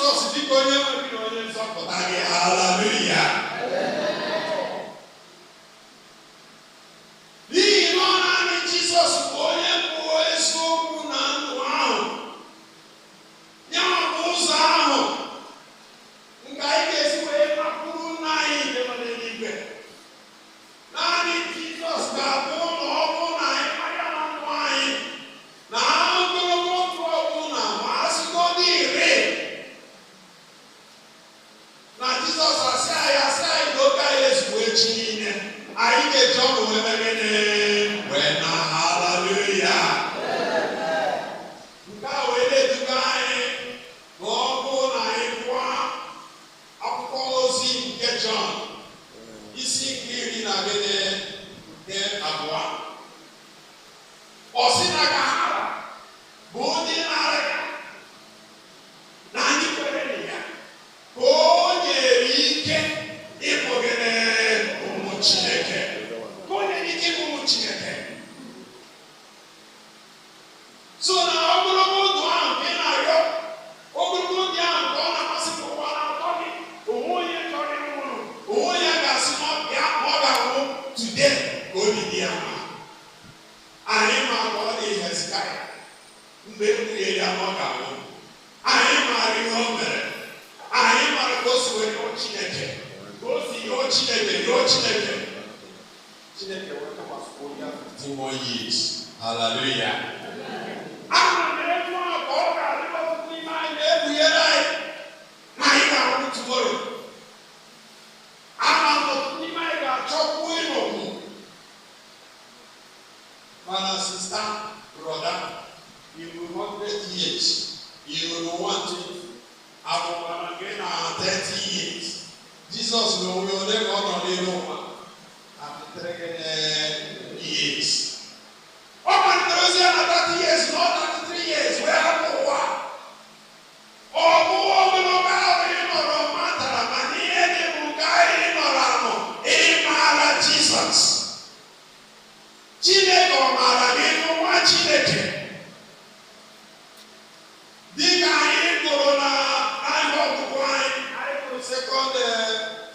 Jizọs dịka onye nwe gị na onye nzọpụta gị. Haleluya! N'ihi na ọ naanị Jizọs bụ onye bụ eziokwu na ndụ ahụ. Ya bụ ụzọ ahụ nke anyị ga-esi wee lakwuru nna anyị nke nọ n'eluigwe. Naanị Jizọs ga-abụ na ọ bụrụ na anyị mara na ndụ anyị na ogologo ndụ ọbụla ma a sịgodị iri na Jizọs asị anyị na oge anyị ezugbo echi niile anyị ga-eji ọṅụ wee mee gịnị? Wee na haleluya. Nke a wee na-eduga anyị na ọ bụrụ na anyị gụọ akwụkwọ ozi nke Jọn isi nke iri na gịnị nke abụọ, ọ sị na ka ha bụ ndị nara ya na ndị kwere na ya ka o nyere ike ịbụ gịnị? Ụmụ Chineke. Ka o nyere ike ịbụ ụmụ Chineke. So na ogologo ndụ ahụ nke ị na-arịọ, ogologo ndụ ahụ nke ọ na-amasị gị, ụwa na-atọ gị, onwe onye chọrọ ịnwụrụ, onwe onye ga-asị na ọ bịa na ọ ga-anwụ today ka obi dị ya mma. Anyị ma ka ọ dị Hezekaya mgbe e kpughere ya na ọ ga-anwụ. Anyị maara ihe o mere. Anyị mara ka o si wee yọọ Chineke, ka o si yọọ Chineke, yọọ Chineke. Chineke wee tụkwasịkwa ya 15 more years. Hallelujah. Ama m etu a ka ọ ga-adị ọtụtụ n'ime anyị na-ekpughere anyị na anyị ga-anwụ tomorrow. Ama m ọtụtụ n'ime anyị ga-achọkwu ịnọkwu. Mana sister, brother, you 100 years, you 120, abụkwara gị na 30 years. Jizọs na onwe ole ka ọ nọ n'elu ụwa? 33 years. Ọ malitere ozi ya na 30 years na ọ 33 years wee hapụ ụwa. Ọ bụ ogologo ahụ ị nọrọ matara, mana ihe dị bụ nke anyị nọrọ anọ ịmara Jizọs. Chineke ọ maara gị nwa Chineke? Dịka anyị gụrụ na ahịa ọgụgụ anyị, anyị gụrụ Second